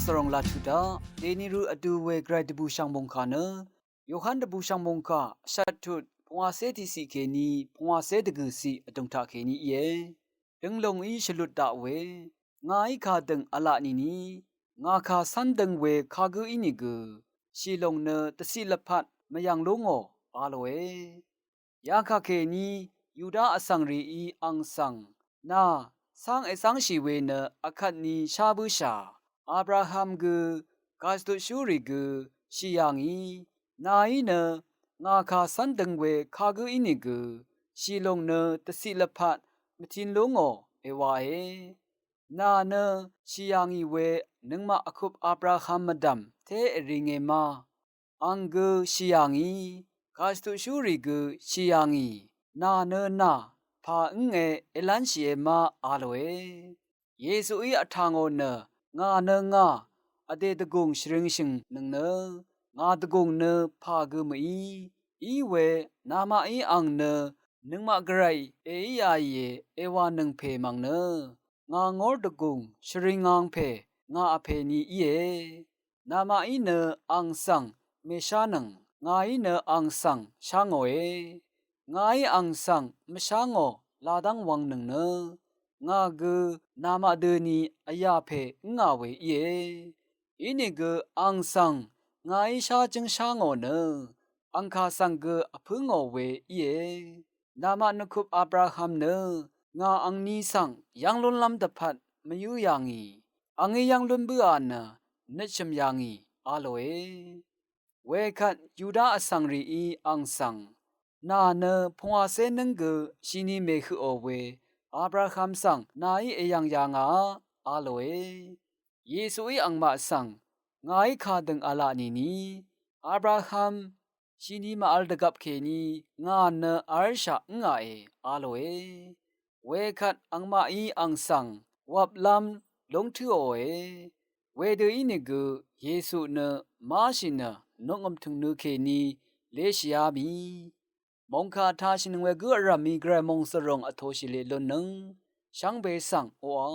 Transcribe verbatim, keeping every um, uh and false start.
Svròng laq tuq daq, dèni rø vdu we gvray dvbùshv̀ng mòngkà nø, Yohan dvbùshv̀ng mòngkà, shvt tut, pungwàcé tiqciq kèní, pungwàcé dvgø̀ciq vdùng taq kèní íe. Dønglòngí shvlut daq we, ngàí kàdø̀ng v̄la nìni, ngà kà cv́n døng we kagǿ ínìgø, shìlòng nø dvciq lvpat mvyv̀ng lú ngò, a lòe. Yakà kèní, Yuda vsvng rìí ang svng, nà, cáng ècv́ngshì we nø vkvtni shá bǿshà, Abraham gø, gàshvtutshúrì gø, shì yà ngì, nàí nø, ngà kà cv́n døng we kagǿ ínìgø, shìlòng nø dvciq lvpat mvtin lú ngò, èwae. Nà nø, shì yà ngì we, nøngmaq vkup Abraham mvdv̀m, té èri nge ma. Ang gø shì yà ngì, gàshvtutshúrì gø shì yà ngì, nà nø nà, pà ǿnge èlv́nshìe ma a lòe. Yesuí vtà ngò nø, ngà nø ngà, vdè dvgùng shvringshø̀ng nøng nø, ngà dvgùng nø pà gø mø̀í, í we, namaqí ang nø, nøngmaq gvray, èí yà íe, èwànø̀ng pè mv̀ng nø. Ngà ngór dvgùng, shvringangpè, ngà vpèni íe. Namaqí nø ang svng, mèshánøng, ngàí nø ang svng, shá ngòe. Ngàí ang svng, mvshá ngò, ladv́ng wvng nøng nø. Ngà gø, namaq døni, vyà pè, ǿngà we íe. Inìgø ang svng, ngàí shájǿng shá ngò nø, ang kà svng gø vpǿ ngò we íe. Namaq nvkup Abraham nø, ngà angni svng yv́ng lúnlv́m dvpvt mvyǿ yà ngì, angí yv́ng lún bǿà nø, nøtshø̀m yà ngì, a lòe. Wekvt Yuda vsvng rìí ang svng, nà nø pungwàcé nǿng gø shini mèhøqò we, Abraham svng nàí èyv̀ng yà ngàá, a lòe. Yesuí angmaq svng, ngàí kàdø̀ng v̄la nìni, Abraham, shini màvl dvgvp kèní, ngà nø v̄lshà ǿngàe, a lòe. Wekvt angmaqí ang svng, wvplv́m, lúngtǿòe. Wedø ínìgø, Yesu nø, máshì nø, nukngø̀m tø̀ngnø kèní, leshìá mì. Mòngkà tashìnøng we gǿ vrv̀mí gvray mòngsvròng vtōshì leq lunnøng, shvngbe svng oqà.